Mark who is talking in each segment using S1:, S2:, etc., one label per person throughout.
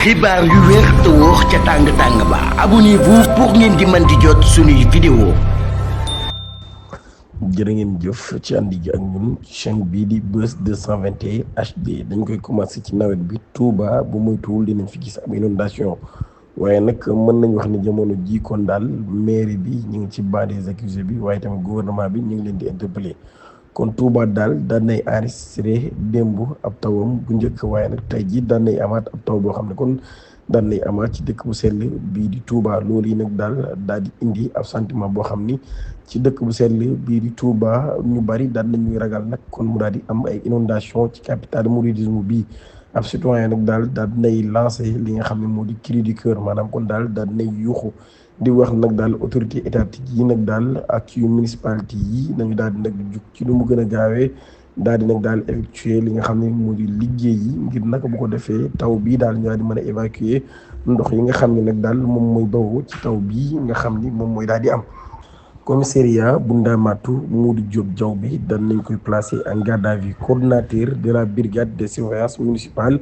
S1: xibaar yu wér te wóor ca tàng-tàng ba abonnez-vous pour ngeen di mën di jot suñuy vidéo.
S2: jërë ngeen jëf ci ànd gi ak ñun chaîne bii di Buzz 221 HD dañ koy commencé ci nawet bi Touba bu moytuwul dinañ fi gis am inondation waaye nag mën nañ wax ni jamono ji kon daal mairie bi ñu ngi ci banc des accusés bi waaye tamit gouvernement bi ñu ngi leen di interpellé kon Touba daal daan nay enregistré démb ab tawam bu njëkk waaye nag tey jii daan nay amaat ab taw boo xam ne kon daan nay amaat ci dëkk bu sell bii di Touba loolu yi nag daal di indi ab sentiment boo xam ni ci dëkk bu sell bii di Touba ñu bari daan nañuy ragal nag kon mu daal di am ay inondation ci capitale mouridisme bii ab citoyen nag daal nay lancé li nga xam ne moo di cri du cœur maanaam kon daal nay yuuxu di wax nag daal autorité étatique yi nag daal ak yu municipalité yi nañu daal di nag jug ci lu mu gën a gaawee daal di nag daal effectuer li nga xam ne moo di liggéey yi ngir nag bu ko defee taw bii daal ñu daal di mën a évacuer ndox yi nga xam ne nag daal moom mooy bawoo ci taw bii nga xam ni moom mooy daal di am. commissariat bu Ndamatou Modou Diop Diaw bi daan nañ koy placé en garde à vue coordonnateur de la brigade de surveillance municipale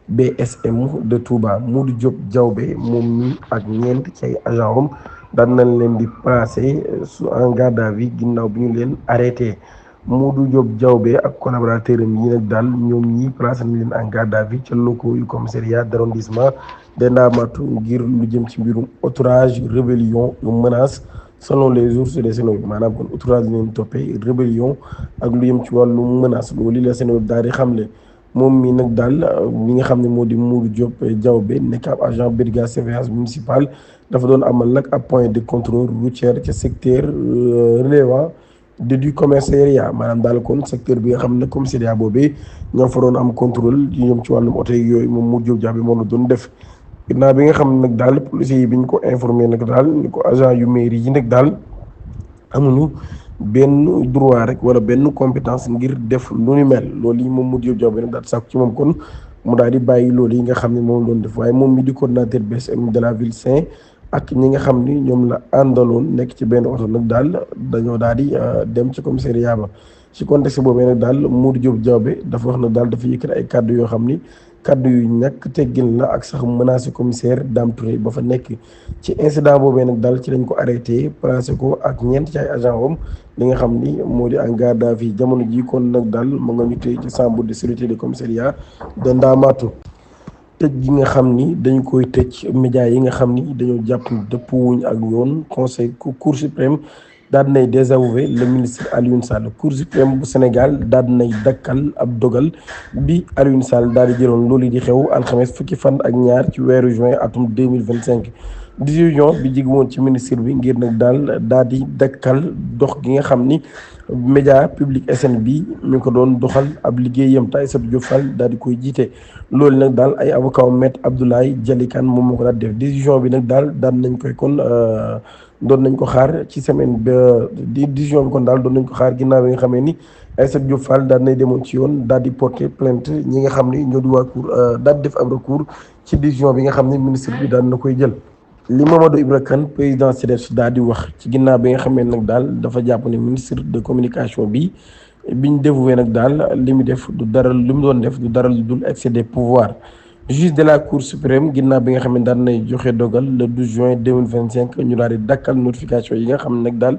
S2: BSM de Touba Modou Diop Diaw bi moom mi ak ñeent ci ay agent am daan nañ leen di placé en garde à vue ginnaaw bi ñu leen arrêté Modou Diop Diaw bi ak collaborateur am yi nag daal ñoom ñi placé nañ leen en garde à vue ca locaux yu commissariat d'arrondissement de Ndamatou ngir lu jëm ci mbirum outrage rébellion menace selon les sources de Seneweb maanaam kon outrage leen toppee rébellion ak lu yëm ci wàllu menace loolu la Seneweb daal di xamle moom mi nag daal li nga xam ne moo di Modou Diop Diaw bi nekk ab agent brigade surveillance municipale dafa doon amal nag ab point de contrôle routier ca secteur relevant du commissariat maanaam daal kon secteur bi nga xam ne commissariat boobee ñoo fa doon am contrôle yu yëm ci wàllum oto yooyu moom Modou Diop Diaw bi moom la doon def. ginnaaw bi nga xam ne nag daal policiers yi bi ñu ko informé nag daal ni ko agent yu mairie yi nag daal amuñu benn droit rek wala benn compétence ngir def lu ni mel loolu yi moom Modou Diop Diaw bi nag daal di sàkku ci moom kon mu daal di bàyyi loolu yi nga xam ne moom doon def waaye moom mi di coordonnateur BSM de la ville Saint ak ñi nga xam ni ñoom la àndaloon nekk ci benn oto nag daal dañoo daal di dem ci commissariat ba ci contexte boobee nag daal Modou Diop Diaw bi dafa wax nag daal dafa yëkkati ay kàddu yoo xam ni kaddu yu ñàkk teggin la ak sax menacé commissaire Dame Touré ba fa nekk ci incident boobee nag daal ci lañ ko arrêté placé ko ak ñeent ci ay agent wam li nga xam ni moo di en garde à vue jamono ji kon nag daal ma nga ñu tëj ci chambre de sécurité de commissariat de Ndamatou tëj gi nga xam ni dañ koy tëj médias yi nga xam ni dañoo jàpp ni dëpp wuñ ak yoon conseil cour suprême daal nay désavoué le ministre Alioune Sall cour suprême bu Sénégal daal nay dakkal ab dogal bi Alioune Sall daal di jëloon loolu di xew alxames fukki fan ak ñaar ci weeru juin atum 2025 décision bi jig woon ci ministre bi ngir nag daal di dakkal dox gi nga xam ni média public SN bi ñu ko doon doxal ab liggéeyam te Aïssatou Diop Fall daal di koy jiite loolu nag daal ay avocat maître Abdoulaye Dialikane moom moo ko daal def décision bi nag daal nañ koy kon doon nañ ko xaar ci semaine ba di décision bi kon daal doon nañ ko xaar ginnaaw bi nga xamee ni Aïssatou Diop Fall daal nay demoon ci yoon daal di porter plainte ñi nga xam ni ñoo di waa cour daal di def ab recours ci décision bi nga xam ni ministre bi daal na koy jël. li Mamadou Ibra Kane président CDEPS daal di wax ci ginnaaw bi nga xamee nag daal dafa jàpp ne ministre de communication bi biñ dévoué nag daal li mu def du dara li mu doon def du dara lu dul excès des pouvoirs. juge de la cour suprême ginnaaw bi nga xam ne daan nay joxe dogal le 12 juin 2025 ñu daal di dakkal notification yi nga xam ne nag daal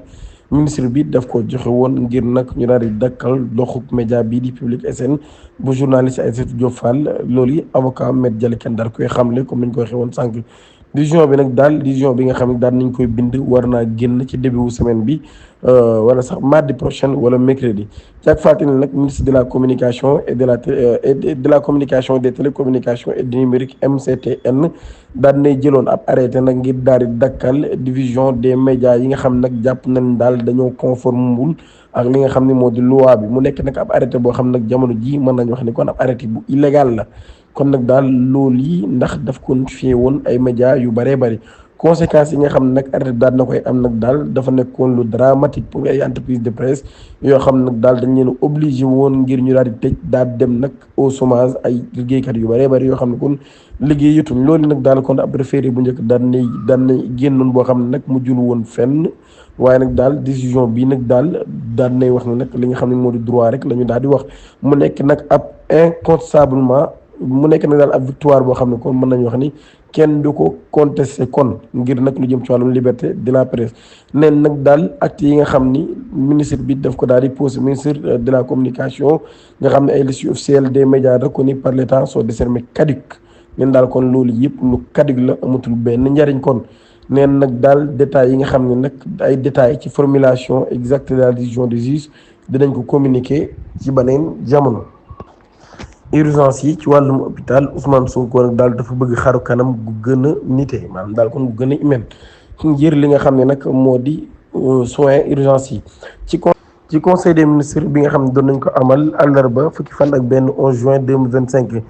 S2: ministre bi daf ko joxe woon ngir nag ñu daal di dakkal doxub média bii di Public SN bu journaliste Aïssatou Diop Fall loolu yi avocat Maître Dialikane daal koy xamle comme nañ ko waxee woon sànq. décision bi nag daal décision bi nga xam ne daal nañ koy bind war naa génn ci début wu semaine bi wala sax mardi prochain wala mercredi caag fàttali nag ministre de la communication et de la communication des télécommunications et du numérique MCTN daal nay jëloon ab arrêté nag ngir daal di dakkal division des médias yi nga xam nag jàpp nañ daal dañoo conformewul ak li nga xam ne moo di loi bi mu nekk nag ab arrêté boo xam nag jamono ji mën nañ wax ni kon ab arrêté bu illégal la kon nag daal loolu yi ndax daf ko notifié woon ay médias yu bëree bëri conséquences yi nga xam ne nag arrêté daal na koy am nag daal dafa nekkoon lu dramatique pour ay entreprise de presse yoo xam nag daal dañ leen obligé woon ngir ñu daal di tëj daal dem nag au chômage ay liggéeykat yu bëree bëri yoo xam ne kon liggéeyatuñ loolu nag daal kon ab référé bu njëkk daan nay génnoon boo xam ne nag mujjul woon fenn waaye nag daal décision bi nag daal nay wax ne nag li nga xam ne moo di droit rek la ñu daal di wax mu nekk nag ab incontestablement mu nekk nag daal ab victoire boo xam ne kon mën nañu wax ni kenn du ko contesté kon ngir nag lu jëm ci wàllum liberté de la presse neen nag daal acte yi nga xam ni ministre bi daf ko daal di posé ministre de la communication nga xam ne ay listes officielles des médias reconnus par l'État sont désormais caduques neen daal kon loolu yëpp lu caduc la amatul benn njariñ kon neen nag daal détails yi nga xam ne nag ay détails ci formulation exacte de la décision du juge dinañ ko communiquer ci beneen jamono. urgence yi ci wàllum hôpital Ousmane Sonko nag daal dafa bëgg xaru kanam gu gën a nite maanaam daal kon gu gën a humaine ngir li nga xam ne nag moo di soins urgence yi ci conseil des ministres bi nga xam ne doon nañ ko amal àllarba fukki fan ak benn 11 juin 2025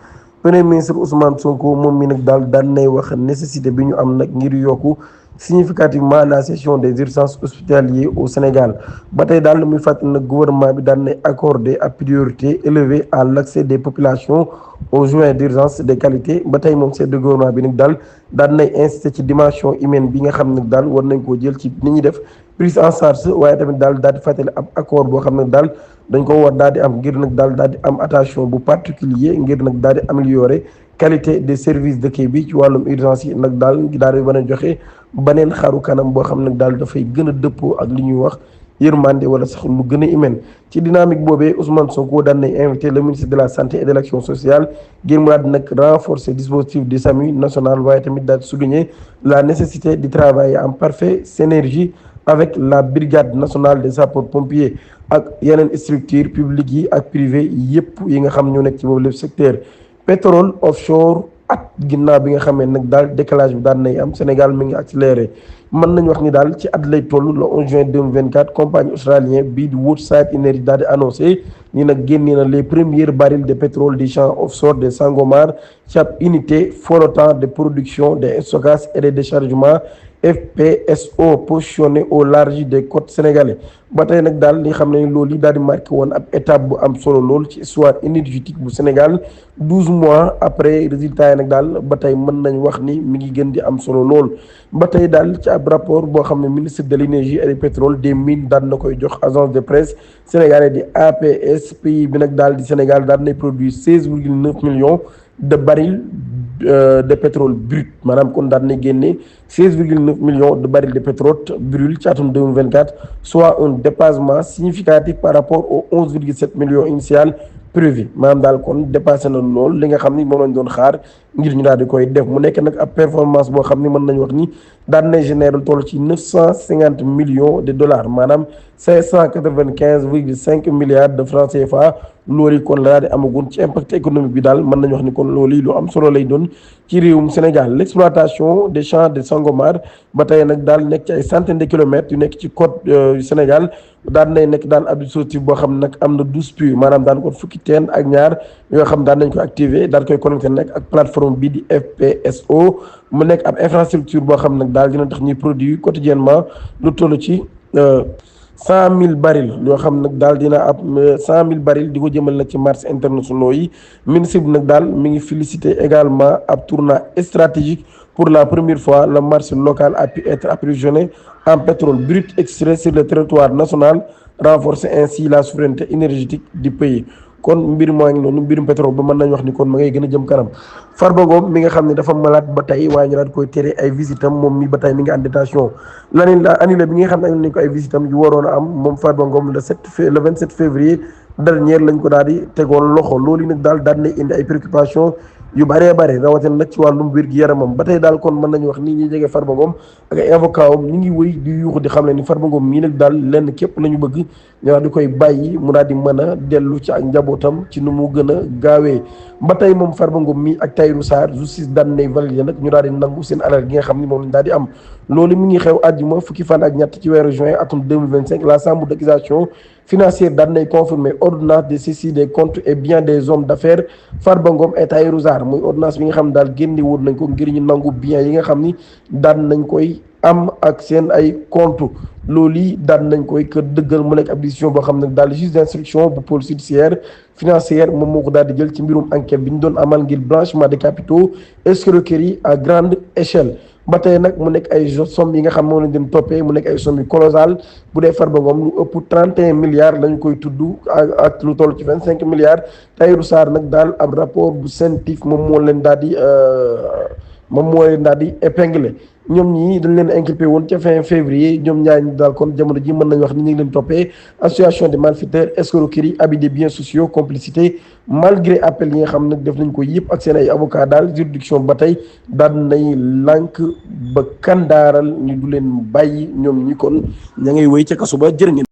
S2: premier ministre Ousmane Sonko moom mi nag daal daan nay wax nécessité bi ñu am nag ngir yokku significativement la gestion des urgences hospitalières au Sénégal ba tey daal muy fàttali nag gouvernement bi daan nay accorder à priorité élevée à l'accès des populations aux soins d'urgence de qualité ba tey moom chef de gouvernement bi nag daal daan nay insister ci dimension humaine bi nga xam ne daal war nañ koo jël ci ni ñuy def prise en charge waaye tamit daal di fàttali ab accord boo xam ne daal dañ ko war daal di am ngir nag daal di am attention bu particulier ngir nag daal di améliorer qualité des services de kii bi ci wàllum urgence yi nag daal di mën a joxe baneen xaru kanam boo xam ne daal dafay gën a dëppoo ak li ñuy wax yërmande wala sax lu gën a humaine ci dynamique boobee Ousmane Sonko daan nay invité le ministre de la santé et de l'action sociale ngir mu daal di nag renforcer dispositif du SAMU national waaye tamit daal di souligner la nécessité de travailler en parfaite synergie avec la brigade nationale des sapeurs-pompiers ak yeneen structures publiques yi ak privées yépp yi nga xam ñoo nekk ci boobu lépp secteur pétrole offshore at ginnaaw bi nga xamee nag daal décalage bi daan nay am Sénégal mi ngi accéléré mën nañu wax ni daal ci at lay toll le 11 juin 2024 compagnie australien bii di Woodside Energy daal di annoncé ni nag génnee na les premiers barils de pétrole du champ offshore de Sangomar ci ab unité flottant de production de stockage et de déchargement FPSO positionné au large des côtes sénégalais ba tey nag daal li xam ne loolu yi daal di marqué woon ab étape bu am solo lool ci histoire énergétique bu Sénégal 12 mois après résultat yi nag daal ba tey mën nañ wax ni mi ngi gën di am solo lool ba tey daal ci ab rapport boo xam ne ministre de l'énergie et du pétrole des mines daan na koy jox agence de presse sénégalais di APS pays bi nag daal di Sénégal daan nay produire 16,9 millions de barils de pétrole brut maanaam kon daan na génne 16,9 millions de barils de pétrole brut ci atum 2024 soit un dépassement significatif par rapport aux 11,7 millions initial prévu maanaam daal kon dépassé na lool li nga xam ni moom lañ doon xaar ngir ñu daal di koy def mu nekk nag ab performance boo xam ni mën nañu wax ni daan na générer toll ci 950 millions de dollars maanaam 595,5 milliards de francs CFA loolu kon la daal di amagun ci impact économique bi daal mën nañu wax ni kon loolu lu am solo lay doon ci réewum Sénégal l'exploitation des champs de Sangomar ba tey nag daal nekk ci ay centaines de kilomètres yu nekk ci côte Sénégal daan nay nekk daal ab dispositif boo xam nag am na 12 puits maanaam daan ko fukki teen ak ñaar yoo xam daan nañ ko activer daal koy connecté nag ak plateforme bii di FPSO mu nekk ab infrastructure boo xam nag daal dina tax ñuy produire quotidiennement lu toll ci 100 000 barils yoo xam nag daal dina ab 100 000 barils di ko jëmal nag ci marché internationaux yi ministre bi nag daal mi ngi félicité également ab tournant stratégique pour la première fois le marché local a pu être approvisionné en pétrole brut extrait sur le territoire national renforcer ainsi la souveraineté énergétique du pays kon mbir moo ngi noonu mbirum pétrole ba mën nañu wax ni kon ma ngay gën a jëm kanam Farba Ngom mi nga xam ne dafa malade ba tey waaye ñu daal koy tere ay visitam moom mi ba tey mi ngi en détention annulé bi nga xam ne annulé nañ ko ay visitam yu waroon a am moom Farba Ngom le 27 février dernier lañ ko daal di tegoon loxo loolu nag daal daan na indi ay préoccupations yu bëree bëri rawatina nag ci wàllum wér gi yaramam ba tey daal kon mën nañu wax ni ñi jege Farba Ngom ak ay avocat am ñu ngi wëy di yuuxu di xam ne ni Farba Ngom mii nag daal lenn képp la ñu bëgg ñu daal di koy bàyyi mu daal di mën a dellu ci ak njabootam ci nu mu gën a gaawee ba tey moom Farba Ngom mii ak Tahirou Sarr justice daan nay validé nag ñu daal di nangu seen alal gi nga xam ni moom lañ daal di am loolu mi ngi xew àjjuma fukki fan ak ñett ci weeru juin atum 2025 la chambre d'accusation financière daan nay confirmer ordonnance de saisie des comptes et biens des hommes d'affaires Farba Ngom et Tahirou Sarr muy ordonnance bi nga xam ne daal génne woon nañ ko ngir ñu nangu biens yi nga xam ni daan nañ koy am ak seen ay compte loolu yi daan nañ koy kër dëggal mu nekk ab décision boo xam ne daal juge d'instruction bu police judiciaire financière moom moo ko daal di jël ci mbirum enquête bi ñu doon amal ngir blanchiment de capitaux escroquerie à grande échelle ba tey nag mu nekk ay somme yi nga xam moom lañ leen toppee mu nekk ay somme yu colossal bu dee Farba Ngom lu ëpp 31 milliards lañ koy tudd ak lu toll ci 25 milliards Tahirou Sarr nag daal ab rapport bu CENTIF moom moo leen daal di épinglé ñoom ñii dañ leen inculpé woon ca fin février ñoom ñaar ñi daal kon jamono ji mën nañu wax ni ñu ngi leen toppee association des malfaiteurs, escroquerie, abus des biens sociaux, complicité malgré appel yi nga xam nag def nañ ko yëpp ak seen ay avocat daal juridiction ba tey daan nay lànk ba kandaaral ñu du leen bàyyi ñoom ñi kon ña ngay wéy ca kaso ba jërë ngeen